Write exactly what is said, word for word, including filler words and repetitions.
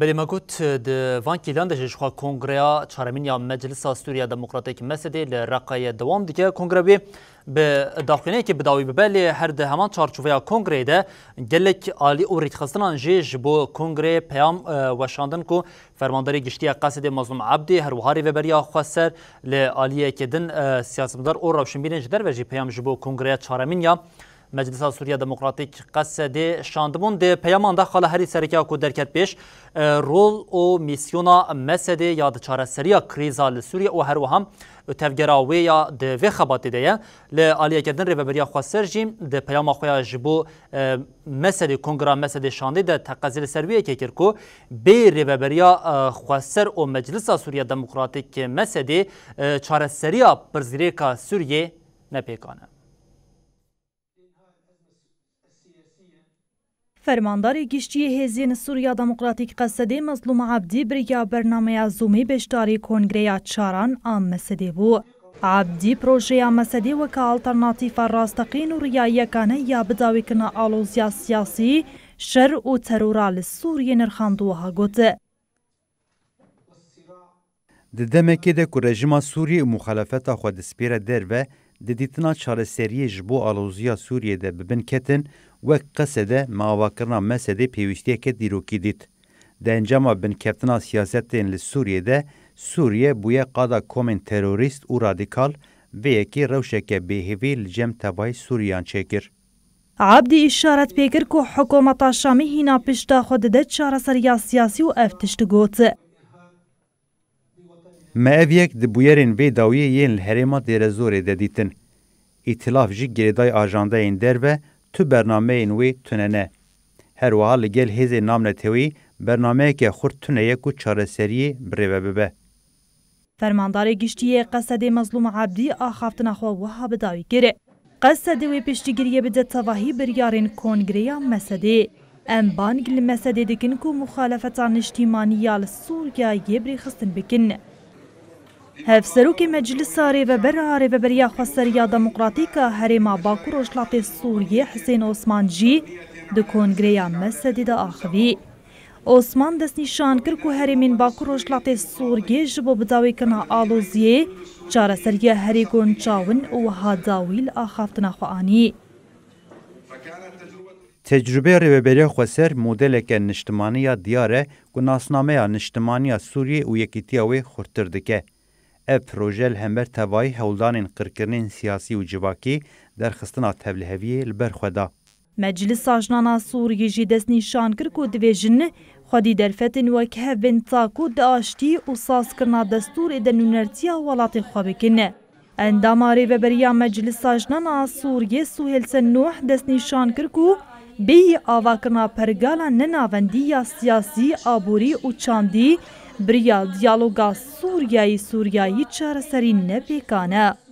Belê me got, di van kêliyan de jî jixwe Kongreya çaremîn ya Meclisa Sûriya Demokratîk, MSD'ê, li Reqayê dewam dike. Kongre wê bi daxuyaniyekê bi dawî bibe, lê her di heman çarçoveya kongreyê de gelek alî û rêkxistinan jî ji bo kongreyê peyam, e, weşandin ku Fermandarê Giştî ya Qesedê Mazlûm Ebdî, her wiha Rêveberiya Xweser, li aliyekê din, e, siyasetmedar û rewşenbîrên ji derve jî peyam ji bo Kongreya çaremîn ya Meclisa Sûriya Demokratîk, Qesedê, şandibûn. Di peyaman de xala herî sereke ku derket pêş, e, rol û mîsyona MSD'ê ya di çareseriya krîza li Sûriye û her wiha tevgera wê ya di vê xebatê de ye. Li aliyeke din Rêveberiya Xweser jî di peyama xwe ya ji bo, e, MSD'ê, Kongra MSD'ê şandî de teqezê li ser wê yekê kir ku bê Rêveberiya, e, Xweser û Meclisa Sûriya Demokratîk, MSD'ê, e, çareseriya pirsgirêka Sûriyê ne pêkan e. Fermandarê Giştî yê Hêzên Sûriya Demokratîk, Qesedê, Mezlûm Ebdî bi riya bernameya Zoomê beşdarî Kongreya çaran a MSD'ê bû. Ebdî projeya MSD'ê weke alternatîfa rasteqîn û riyayiyekane ya bidawîkirina aloziya siyasî, şer û terora li Sûriyê nirxand û wiha got: Di demekê de ku rejîma Sûriyê û muxalefeta xwe dispêre derve, di dîtina çareseriyê ji bo aloziya Sûriyê de bi bin ketin, wek Qesede me avakirina MSD'ê pêwîstiyeke dîrokî dît. Di encama binkeftina siyasetên li Sûriyê de, Sûriye bûye qada komên terorîst û radîkal, vê yekê rewşeke bêhêvî li cem tevahî Sûriyan çêkir. Ebdî îşaret pê kir ku hikûmeta Şamê hîna pişta xwe dide çareseriya siyasî û ev tişt got: Me ev yek di bûyerên vê dawiyê yên li herêma Dêrezorê de dîtin. Îtilaf jî girêdayî ajandayên derve tu bernameyên wê tune ne. Her wiha li gel hêzên navneteweyî bernameyeke xurt tune ye ku çareseriyê bi rê ve bibe. Fermandarê Giştî yê Qesedê Mezlûm Ebdî axaftina xwe wiha bi dawî kir: Qesede wê piştîgiriyê bide tevahî biryarên Kongreya MSD'ê. Em bang li MSD'ê dikin ku muxalefeta niştîmanî ya li Sûriyeyê bi rêxistin bikin. Hevserokê Meclisa Rêveber a Rêveberiya Xweser ya Demokratîk a Herêma Bakur Rojhilatê Sûriyê Hisên Osman jî di Kongreya MSD'ê de axivî. Osman destnîşan kir ku herêmên Bakur Rojhilatê Sûriyê ji bo bidawîkirina aloziyê çareseriya herî guncaw in û wiha dawî li axaftina xwe anî: Tecrûbeya Rêveberiya Xweser modeleke niştimanî ya diyar e ku nasnameya niştimaniya Sûriyê û yekîtiya wê xurttir dike. Ev proje li hember tevayî hewldanên qirkirinên siyasî û civakî derxistina tevliheviyê li ber xwe da. Meclisa Jinan a Sûriyê jî destnîşan kir ku divê jin xwedî derfetên wek hev bên ta ku di aştî û sazkirina destûrê de nûnertiya welatê xwe bikin. Endama Rêveberiya Meclisa Jinan a Sûriyê Suhêl Senûh destnîşan kir ku bêyî avakirina pergala nenavendî ya siyasî, aborî û çandî bi riya diyaloga Sûriyeyî Sûriyeyî çareserî ne pêkan e.